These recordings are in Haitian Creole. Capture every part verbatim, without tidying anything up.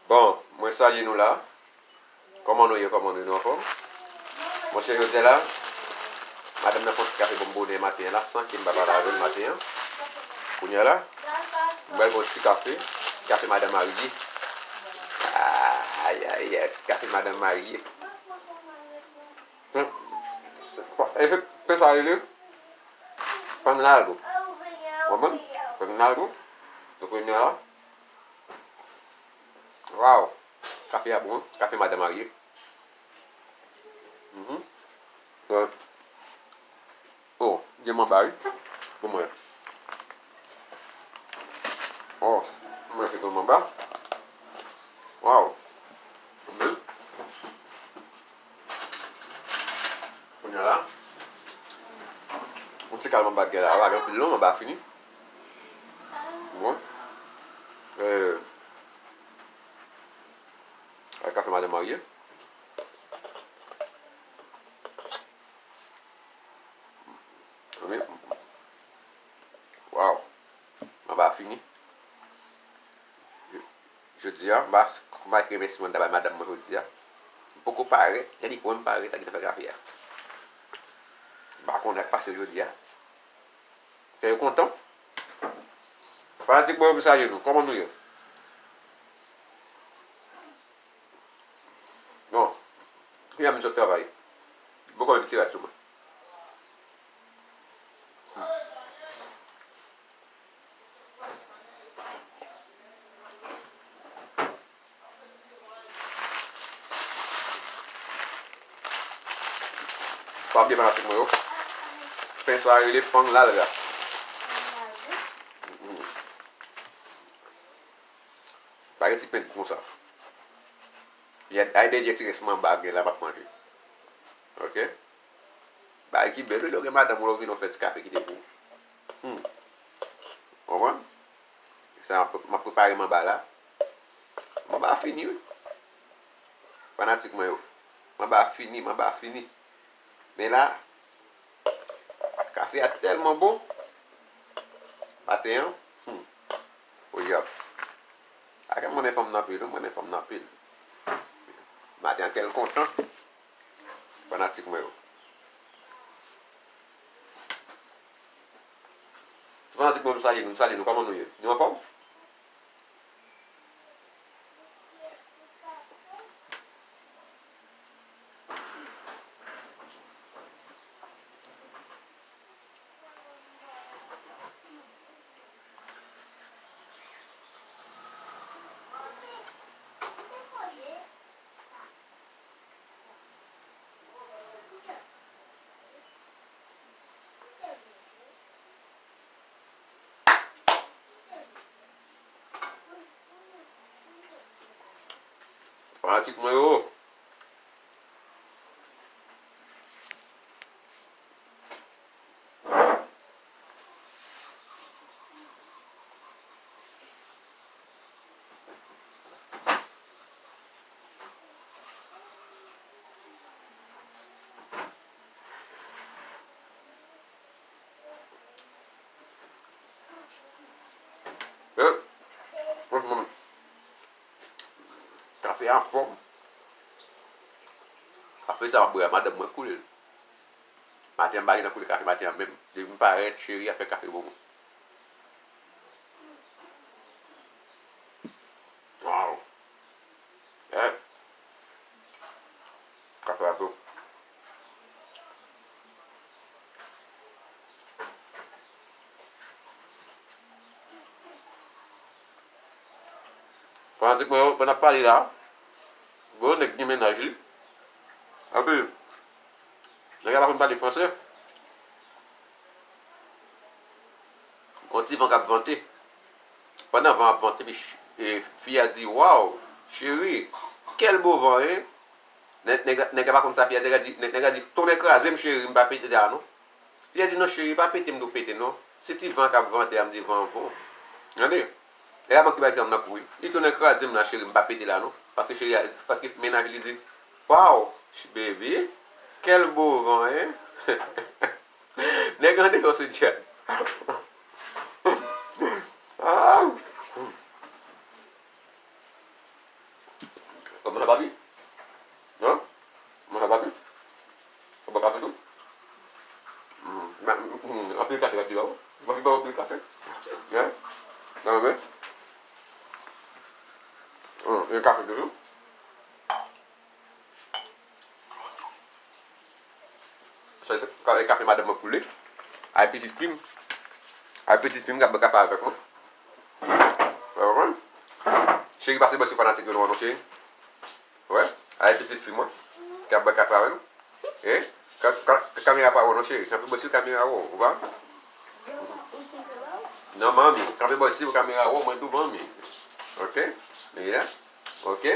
Bon, mwen salye nou la. Kòman nou ye? Kòman nou ye? Nou anfòm? Monchè, jodi a la, madanm nan fè yon ti kafe pou m bonè maten an la, san ke m pa pale avè l maten an. Kounye a la, m pral bwè yon ti kafe, ti kafe madanm marye. Ayayay, ti kafe madanm marye. Pen sa rele? Pan Largo. Konprann? Pan Largo. Donk, kounye a la, Waw! Kafe a bon, wi. Kafe madanm marye. Mhm. Euh, oh, gen manba, wi. Pou mwen. Oh, mwen se gen manba. Waw! Mhm. Kounye a la, yon ti kal manba gen la, pa gen anpil non, manba fini. Bon. Euh, Ak kafe madanm marye. Wi. Waw. Manba fini. Jodi a, m pa, m pa remèsye mwen ta bay madanm mwen jodi a. M poko parèt, gade pou mwen parèt, ak fè kafe a. M pa konnen sa k pase jodi a. Kè yo kontan. Fanatik mwen yo, m salye nou. Kòman nou ye? Bon. Kounye a m sot travay. Bon, kòm ti rad sou mwen. Pa bliye fanatik mwen yo. Pen sa rele Pan Largo. Mm. Pa gen ti pen konsa. Ay, dènye ti rès manba gen la, m ap manje. Ok? Bagay ki bèl, wi, lè w gen madanm ou, lè w vini, w fè ti kafe kite pou ou. Hmm. Konprann? Sa, m ap, m ap prepare manba la. Manba fini, wi. Fanatik mwen yo. Manba fini, manba fini. Men la, kafe a tèlman bon. Maten an, hmm. Podyab. Ak m renmen fanm nan anpil, wi, m renmen fanm nan anpil. Maten an, kè l kontan. Fanatik mwen yo. Fanatik mwen, m salye nou, m salye nou. Kòman nou ye? Nou anfòm? Fanatik mwen yo. Eh, franchman, kafe a anfòm. Kafe sa m ap bwè a, madanm mwen koule l. Maten an, m pa gentan koule kafe maten an menm. Depi m parèt, cheri ap fè kafe pou mwen. Waw! Eh! Kafe a tou. Fanatik mwen yo, pandan n ap pale la, gen yon nèg gen mennaj li. Epi, nèg la pa konn pale fransè. Gon ti van k ap vante. Pandan van ap vante, epi ch-, e, fi a di, waw, cheri, quel beau vent, hein? Nèg, nèg, nèg la pa konn sa fi a di, nèg, nèg la di, tonnè kraze m, cheri, m pa pete la non. Fi a di, non, cheri, pa pete m tou pete non. Se ti van k ap vante a, m di van an bon. Tande? Nèg la manke bay ti fanm nan kou wi. Li tonnè kraze m la, cheri, m pa pete la non. Paske cheri a, paske mennaj li di, waw, ch-, baby, quel beau vent, hein? Nèg andeyò se dyab. Ah! Ou manje papi? Non? Ou manje papi? Ou bwè kafe tou? Hmm. Anpil kafe, papi ba ou? Papi ba ou anpil kafe? Hein? Nan men? Hmm, yon kafe toujou? Sa se ka- kafe madanm mwen koule. Ay pitit fi m. Ay pitit fi m k ap bwè kafe avèk mwen. Ou konprann? Cheri, pase bò si fanatik yo nou an non, cheri. Wè, ay pitit fi mwen ki ap bwè kafe avè nou. E, ka- ka- kamera pa wè w non, cheri. Kanpe bò si kamera wè w, ou pa? Non, manmi, kanpe bò si kamera wè w, mwen tou manmi. Ok? Men la. Ok?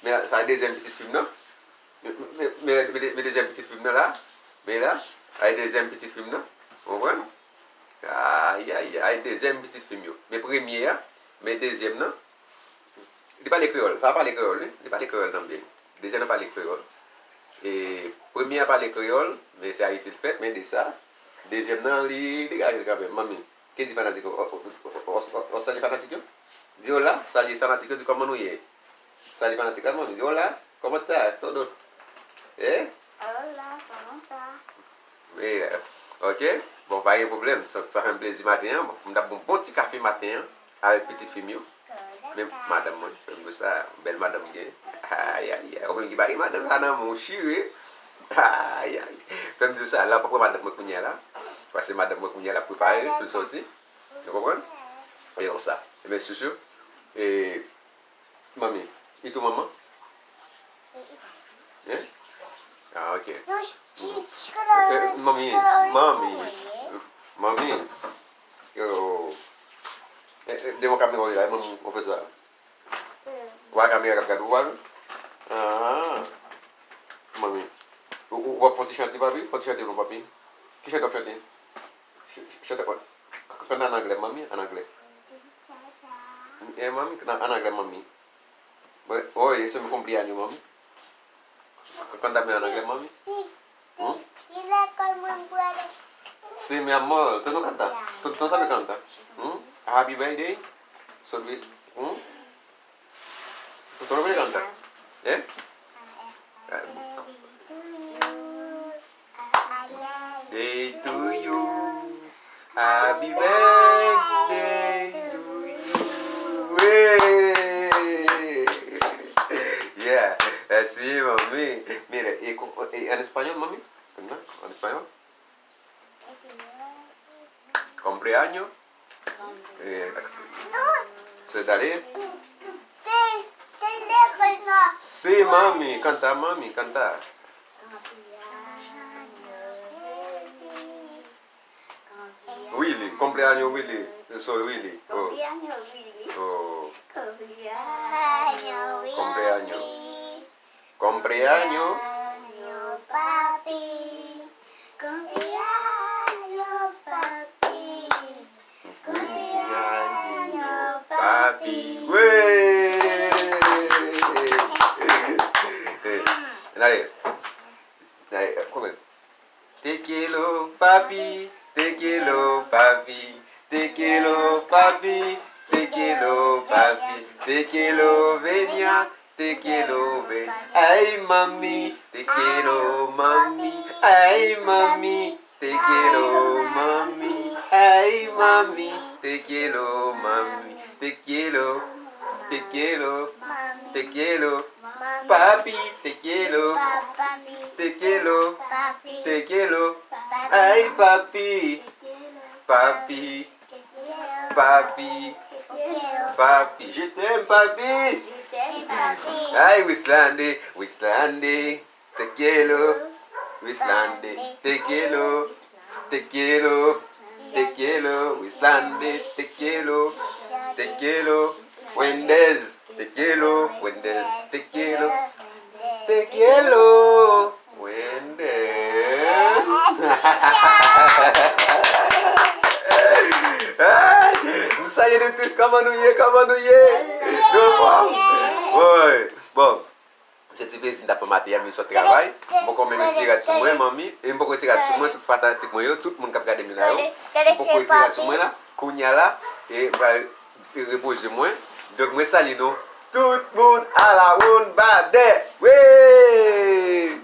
Men sa dezyèm pitit fi m nan. Men, men, men, men, men dezyèm pitit fi m nan la. Men la, ay dezyèm pitit fi m nan. Ou konprann? Ayayay, dezyèm pitit fi m yo. Men premye a, men dezyèm nan. Li pale kreyòl. Sa pale kreyòl, wi. Li pale kreyòl nan byen. Dezyèm nan pale kreyòl. E premye a pale kreyòl, men se Ayiti l fèt, men de sa. Dezyèm nan, li degaje l kanmenm, manmi. Ki di fanatik yo? O, o, o, o, o, o, salye fanatik yo? Di hola, salye fanatik yo, di kòman nou ye? Salye fanatik la, manmi, di hola, ¿cómo está todo? Eh? Hola, ¿cómo está? Yeah. Ok? Bon, pa gen pwoblèm. Sa, sa fè m plezi maten an. Bon, m t ap bon, bon ti kafe maten an avèk pitit fi m yo. Men madanm mwen, fè m di w sa, bèl madanm m gen. Ayayay, ou menm ki pa gen madanm sa nan men w chire. Ayay. Fè m di w sa, la w p ap wè madanm mwen kounye a la. Paske madanm mwen kounye a la prepare pou l sòti. Ou konprann? E konsa. Ebyen, chouchou. E, manmi, e tou manman? Hein? Ah, ok. Eh, manmi, manmi, manmi. Yo. Eh, eh, devan kamera w ye la, manmi, ou fè sa. Ou pa kamera k ap gade ou, pa vre? Ah. Manmi. Ou, ou, ou ap fè ti chante, papi? Fè ti chante non, papi. Ki chante w ap chante? Ch- ch- Chante, k- k- kanta an anglè, manmi, an anglè. Eh, manmi, an, an anglè, manmi. Mwen, oh, e se mi cumpleaños, manmi. K- Kanta mi an anglè, manmi. Hmm? Sí, mi amor, tú no cantas. Tú, tú no sabes cantar. Hmm? Happy birthday. So, we- hmm? Tú no puedes cantar. Eh? Day to you. Happy birthday to you. Hey! Yeah, así, mami. Mira, y co- y en español, mami. ¿No? En español. Cumpleaños. Eh, se dale. Sí, mami, canta, mami, canta. Willy, cumpleaños Willy. Eso es Willy. Oh. Cumpleaños Willy. Oh. Cumpleaños Willy. Cumpleaños. Cumpleaños, papi. Cumpleaños, papi. Cumpleaños, papi. Wey! Dale. Dale, kòman? Te quiero, papi, te quiero, papi, te quiero, papi, te quiero, papi, te quiero, venía, te quiero, ven. Ay, mami, te quiero, mami, ay, mami, te quiero, mami, ay, mami, te quiero, mami, te quiero, te quiero, te quiero, papi, te quiero, te quiero, te quiero, ay, papi, papi, papi, papi, je t'aime, papi. Ay, Wislande, Wislande, te quiero, Wislande, te quiero, te quiero, te quiero, Wislande, te quiero, te quiero, Wendez, te quiero, Wendez, te quiero, te quiero, Wendez. Ay, m salye nou tout, kòman nou ye, kòman nou ye? Nou anfòm? Woy, bon. Se ti plezi m t ap pran maten an, m sot travay. M poko menm retire rad sou mwen, manmi. E m poko retire rad sou mwen, tout fanatik mwen yo, tout moun k ap gade m la yo. M poko retire rad sou mwen la. Kounye a la, e m pral repoze mwen. Donk, mwen salye nou. Tout moun a la wonn, Gadè.